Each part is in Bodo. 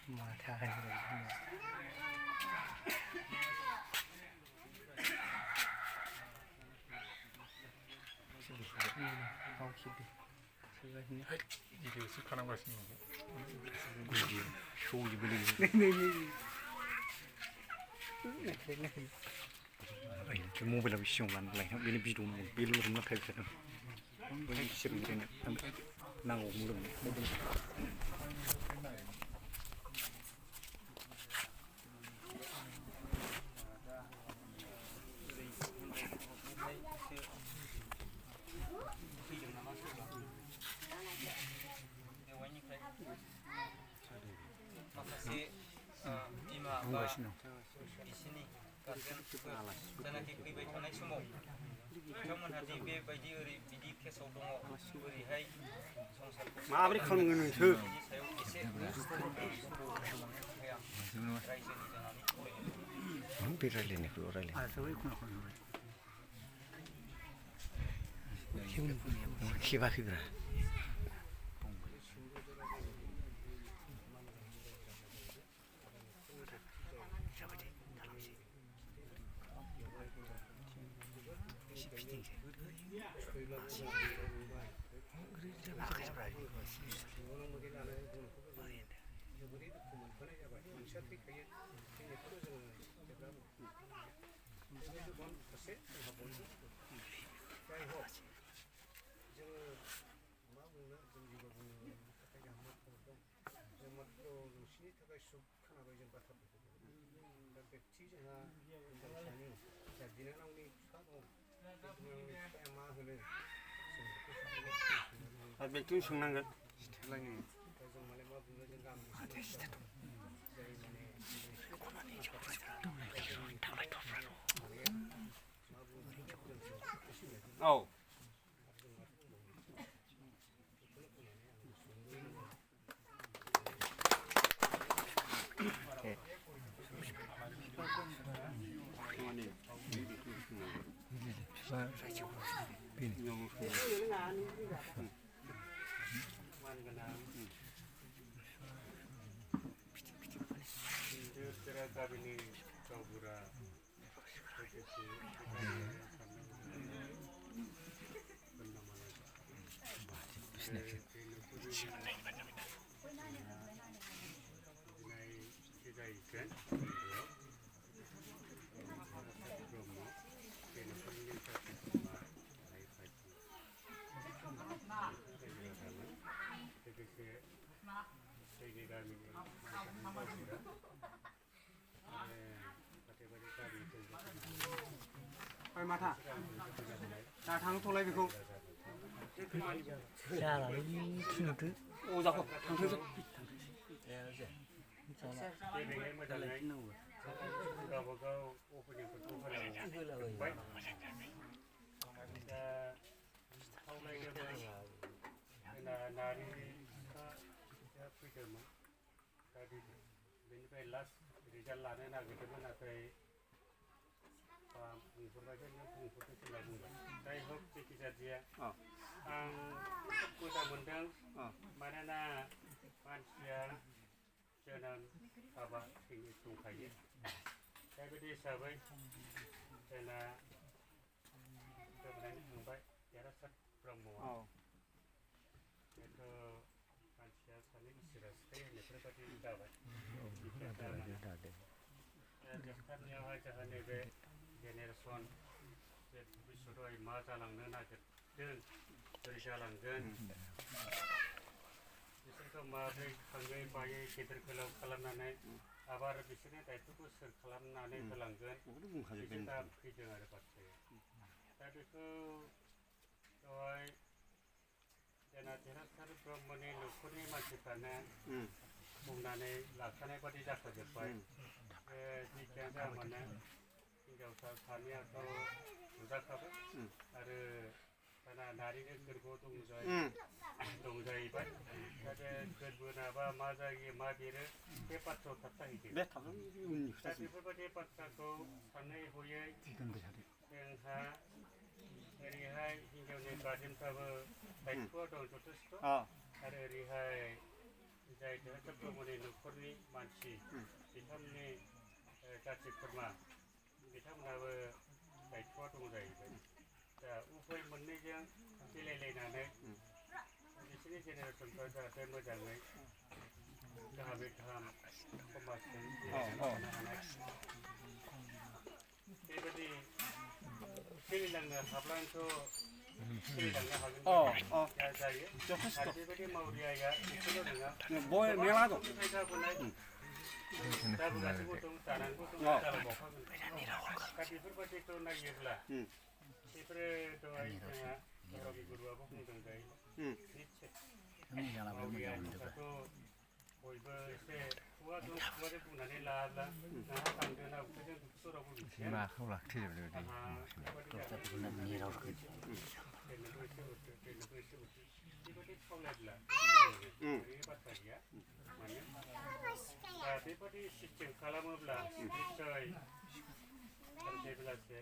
माथा भिडिअसो खालामगासिनो मबाइलाव सिगाङाव लानो लायनायाव बेनो बिदौ नांगौ बेल' हमना थायबाय थादों सिरिनो नांगौ मुलुग माखासे बिमा बा बिसिनि गारजेनफोर जायनाखि फैबाय थानाय समाव बिथांमोनहा दि बेबायदि बिदि केसाव दङ बोरैहाय संसारखौ माबोरै खालामगोन नोंसोर बिनि सायाव एसे रायजोनि जानानै बे रायलायनायखौल' रायलाय खेबाखैब्रा बेखौनो सोंनांगोन औ माथा दा थांथ'लाय बेखौ जालालै थिनहरदो अजाखौ थांथोंसै गावबागाव अपिनियनफोरखौ होलाबाय दा खावलायदोंमोन जोंना नारिखा फैदोंमोन दा बेनिफ्राय लास्ट रिजाल्ट लानो नागिरदोंमोन नाथाय बुंहरबायनो बुंहरदोंसो होनना बुंबाय जाय हक जेखि जादिया आं मोजां मोनदों मानोना मानसिया जोनोम हाबा थैनो दंखायो दा बिदि हिसाबै जोंना गोमोनानै थांबाय देरहासार ब्रह्मआ बेथ' मानसिया सानै इसोरा सिखायो होननायफोर बायदि जाबाय जोबथारनायावहाय जोंहा नैबे जेनेरेसन जे भबिष्यतआव मा जालांनो नागिरदों बोरै जालांगोन बिसोरखौ माबोरै खाङै बायै गेदेर गोलाव खालामनानै आबार बिसोरनि दायथ'खौ सोर खालामनानै होलांगोन बिसोर दा फैदों आरो बाथ्राया दा बेखौ दहाय जोंना देरहासार ब्रह्मनि न'खरनि मानसिफ्रानो बुंनानै लाखानाय बादि जाखाजोब्बाय जिखियानो जाया मानो हिनजावसा सानैयाथ' नुजाखाबाय आरो दाना नारिनो गोरबोआव दंजाहैबाय दा बे गोरबोनाबा मा जायो मा बेरो बे बाथ्रायाव थाबथाहैदों दा बेफोरबायदि बाथ्राखौ सानै हयै जोंहा ओरैहाय हिनजावनि गार्जेनफ्राबो दायथ'आ दं जथेस्थ' आरो ओरैहाय जाय देरहासार ब्रह्मनि न'खरनि मानसि बिथांमोननि जाथि खुरमा बिथांमोनहाबो दायथ'आ दं जाहैबाय दा उफाय मोननैजों मिलायलायनानै बिसोरनि जेनेरेसनफ्रा जाहाथे मोजाङै गाहामै गाहाम समाजजों मिलायनानै थानो हानाय बेबायदि सोलिलांनो हाब्लानोथ' सोलिलांनो हागोन जायो आरो बेबायदि मावरियाया बेखौल' नङा जाबोनाय जाबोगासिनो दं जानांगौ दं जालांबावखागोन दा बेफोरबायदिखौ नायोब्ला बेफोरो दहाय जोंहा रबि गुरुआबो बुंदों जाहैबाय निस्सय मावरियाफ्राथ' बयबो एसे खुगाजों बुंनानै लायाब्ला नाहा थांदो ना उखैजों दुखु रावबो मिथिया बेनोबो एसे हरदो बेनोबो एसे हरदो बेबायदि खावलायब्ला ओरैनो बाथ्रा गैया माने दा बेबायदि सिस्टेम खालामोब्ला निस्सय सानसे बेलासे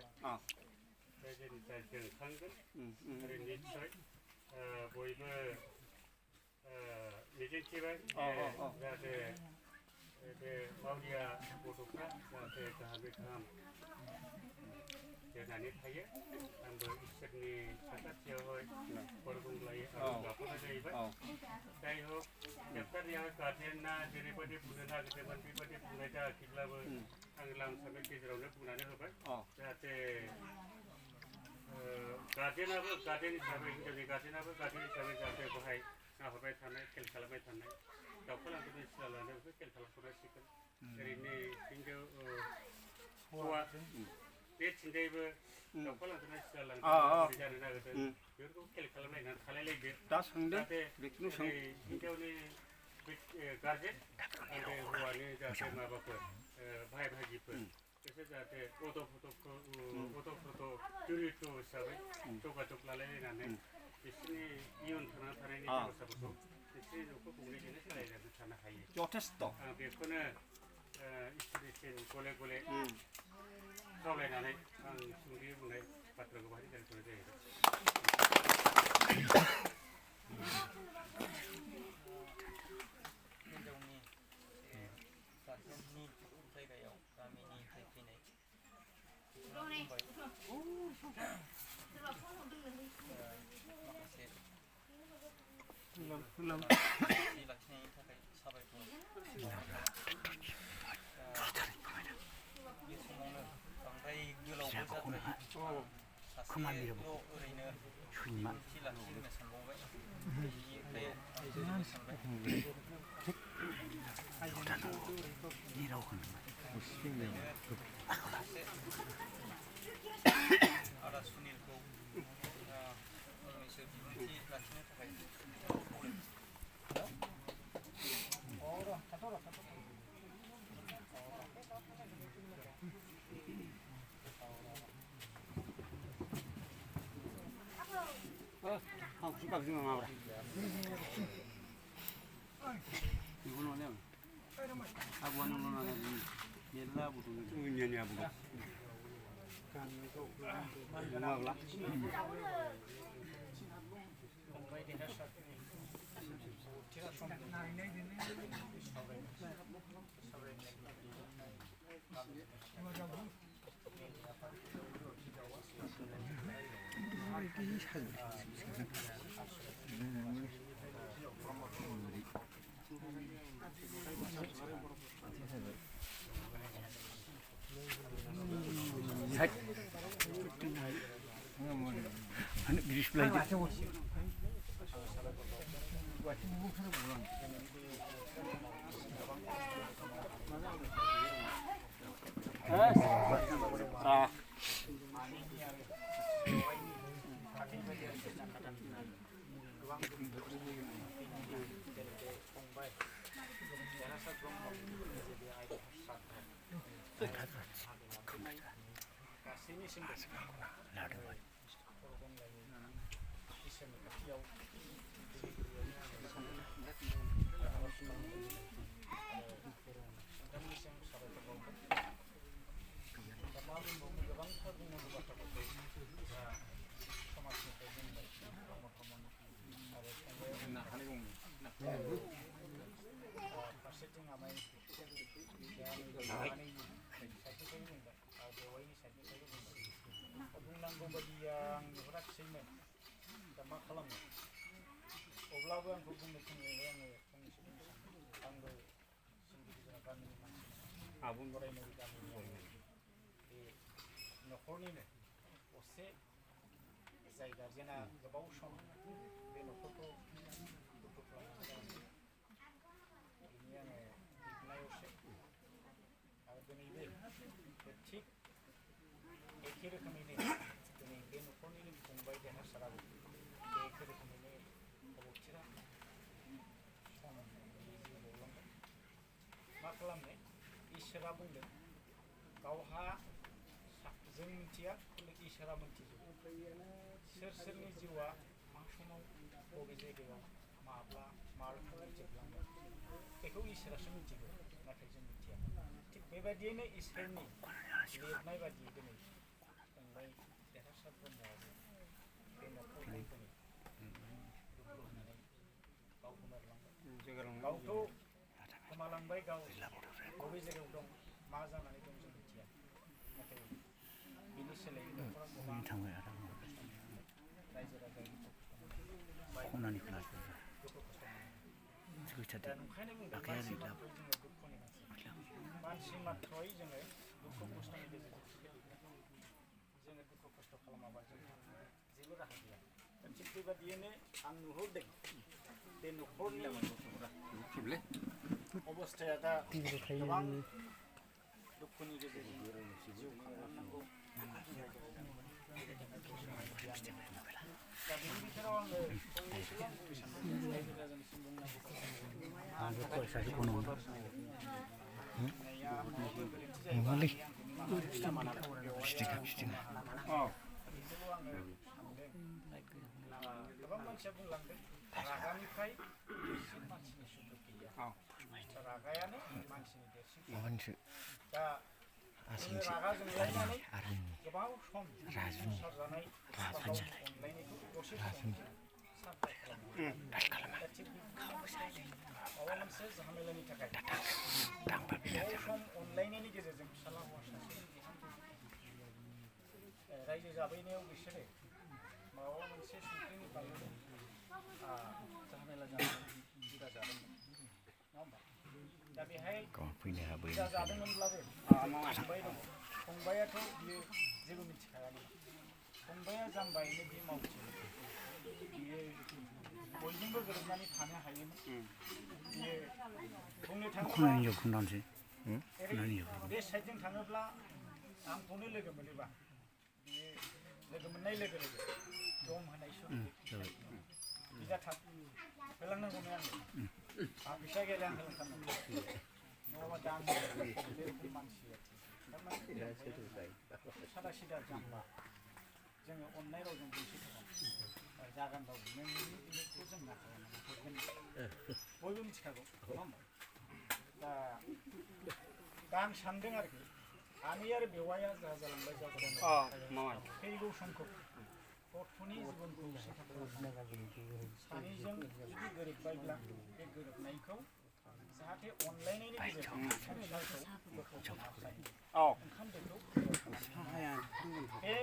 बे जिनिसा जोंखांगोन आरो निस्सय बयबो मिजिंथिबाय जाहाथे बे मावरिया गथ'फ्रा जाहाथे गाहामै गाहाम देरनानै थायो आंबो इसोरनि साखाथियावहाय बर बुंलायो आरो गाबख'नाय जाहैबाय जाय हक लेक्सारियाव गार्जेना जेरैबायदि बुंनो नागिरदोंमोन बेबायदि बुंनाय जायाखैब्लाबो आं लामसामनि गेजेरावनो बुंनानै होबाय जाहाथे गार्जेनाबो गार्जेन हिसाबै हिनजावनि गार्जेनाबो गार्जेन हिसाबै जाहाथे बेहाय नाहरबाय थानाय खेल खालामबाय थानाय दाउखा लांदोंनि सिला लानाय बेखौ खेल खालामथ'नांसिगोन ओरैनो हिनजाव हौवा बे थिंजायबो दाउखा लांदोंना सिला लांदों जानो नागिरदों बेफोरखौ खेल खालामलायनानै थालायलायदो जाहाथे हिनजावनि गार्जेन आरो हौवानि जाहाथे माबाफोर भाइ भागिफोर बिसोर जाहाथे अदफथ' जुरित हिसाबै जगाजग लालायलायनानै बिसोरनि इयुन थांना थानायनि बेब'स्थाफोरखौ बिसोरनि न'खर गंनैजोंनो सालायनानै थानो हायो जथेस्थ' आं बेखौनो इसोरनिसिम गले गले खावलायनानै आं सुंद'यै बुंनाय बाथ्राखौ बाहाय दोनथ'नाय जाहैबाय हिन्जावनि गार्जेननि जायगायाव गामिनिफ्राय फैनाय माखासे लाखिनायनि थाखाय साबायखर बे समावनो बांद्राय गोलावबो जाद्रायो सासेल' ओरैनो बिबुंथि लाखिनो सानबावबाय बेनिफ्राय आं सानबाय आदा सुनिलखौ फंनैसो बिबुंथि लाखिनो थाखाय नांगौ बायदि आं नुहुराखिसैमोन दा मा खालामनो अब्लाबो आंखौ बुंनो थिननायलाय आङो फंनैसो बुंनो सानदों आंबो सिंगिरिजों गामिनि मानसि आबुं बरायनाय गामिनि बे न'खरनिनो असे जाय गारजेना गोबाव सम बे न'खरखौ दुखु खालामनानै बिनि आङो बिबनायावसो आरो दिनैबो थिग एखे रोखोमैनो दिनै बे न'खरनिनो फंबाय देरहासाराबो बे एखे रोखोमैनो अबथिरा सम जिउ बावलांबाय मा खालामनो इसोरा बुंदों गावहा जों मिथिया इसोरा मिथिजोबो सोर सोरनि जिउआ मा समाव बबे जायगायाव माब्ला मा रोखोमै जोबलांगोन बेखौ इसोरासो मिथिगौ नाथाय जों मिथिया थिग बेबायदियैनो इसोरनि लिरनाय बायदि दिनै फंबाय देरहासार ब्रह्मआबो बे न'खरखौ दिनै दुखु होनानै गाव गोमालांबाय गावखौ गोमालांबाय गाव बबे जायगायाव दं मा जानानै दं जों मिथिया नाथाय बिनि सोलायै न'खरा गोबां रायजो राजानि दुखु खस्थ' दा नंखायनो बुंदों मानसि मात्रयै जोङो दुखु खस्थ'नि गेजेरजों जोङो दुखु खस्थ' खालामाबा जोंहा जेबो राहा गैया दा थिग बेबादियैनो आं नुहुरदों बे न'खरनि अबस्थाया दा गोबां दुखुनि गेजेरजों जिउ खांलांनांगौ दा बेनि बिथोराव आङो फंनैसो आं बुंनो सानदों रायजो राजानिसिम गोबां मानसिया बुंलांदों रागानिफ्राय देरसिन मानसिनि सुखु गैया रागायानो मानसिनि देरसिन दा जोङो रागा जोंलायनानै गोबाव सम संसार जानाय अनलायनायखौ दसे सम साफा खालामो दा थिग माबा मोनसे झमेलानि थाखाय गोबाव सम अनलायनायनि गेजेरजों फिसाला हौवा सासे रायजो जाबैनायाव बिसोरो माबा मोनसे संख्रिनि बानलु झमेला जानानै जुदा जादोंमोन नङा होमबा दा बेहाय जुदा जादोंमोनब्लाबो फंबाय दङ फंबायाथ' बियो जेबो मिथिखायामोन फंबाया जाम्बायैनो बे मावथि बियो बयजोंबो गोरोबनानै थानो हायोमोन बियो बुंनो थाङोब्ला बे साइडजों थाङोब्ला आंखौनो लोगो मोनोबा बियो लोगो मोननाय लोगो लोगो दम होनाय सुरु बिदा थाब होलांनांगौनो आं फैसा गैला आं होलांथारनांगौ नङाबा दा आं बे रोखोम मानसि सादा सिदा जाम्बा जोङो अननाय रावजों बुंसै जागोनबाबो नोंनि इमेजखौ जों मा खालामनांगौ बयबो मिथिखागौ नङा होमबा दा आं सानदों आरोखि आनै आरो बेवाइया जाहा जालांबाय जागोन फैगौ समखौ गथ'नि जिबनखौ सिन्था खालामनानै सानैजों जुदि गोरोबबायब्ला बे गोरोबनायखौ जाहाथे अनलायनायनि गेजेरजों फिसाखौ ओंखाम दैखौ बे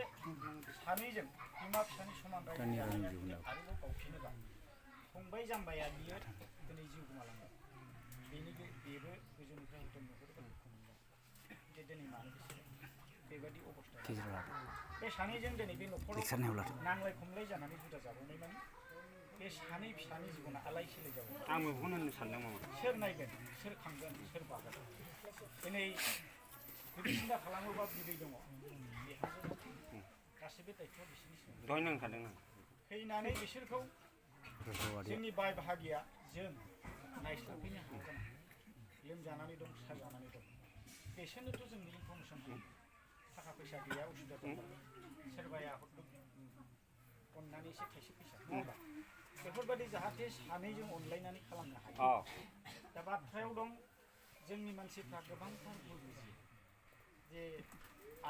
सानैजों बिमा फिसानि समान रायजो आरोबाव बावफिनोबा फंबाय जाम्बाया बियो दिनै जिउ गोमालांबाय बेबो गोजौनिफ्राय हयथ' नुहुरबाय दुखु मोनबाय जे दिनै मानो बिसोरो बेबायदि अबस्थायाव बे सानैजों दिनै बे न'खराव नांलाय खमलाय जानानै जुदा जाबावनाय माने बे सानै फिसानि जिबना आलाय सिलाय जाबाय आंबो बेखौनो होननो सानदों सोर नायगोन सोर खांगोन सोर बागोन दिनै जुदि सिन्था खालामोबा बिदै दङ बिहामजो गासैबो दायथ'आ बिसोरनि सायाव दहायनो होनखादों आं फैनानै बिसोरखौ जोंनि बाय बाहागिया जों नायस्लाबफैनो हागोन लोमजानानै दं साजानानै दं बिसोरनोथ' जोंनि इनफरमेसन होयो थाखा फैसा गैया उसुबिदा दं सोरबाया हरदों अननानै एसे थाइसे फैसा नङा होमबा बेफोरबायदि जाहाथे सानैजों अनलायनानै खालामनो हायो दा बाथ्रायाव दं जोंनि मानसिफ्रा गोबांथार भुल बुजियो जे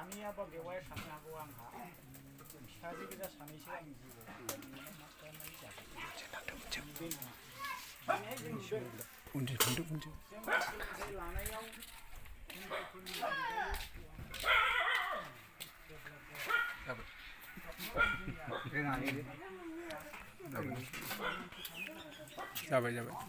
आंनिया बा बेवाया साननो हागौ आंहा फिसाजो गोजा सानैसो आंनि जिउआव मा खालामनानै जागोन बेहाय जों सोलोंथाइ लानायाव हिनजावफोरनि जाबाय जाबाय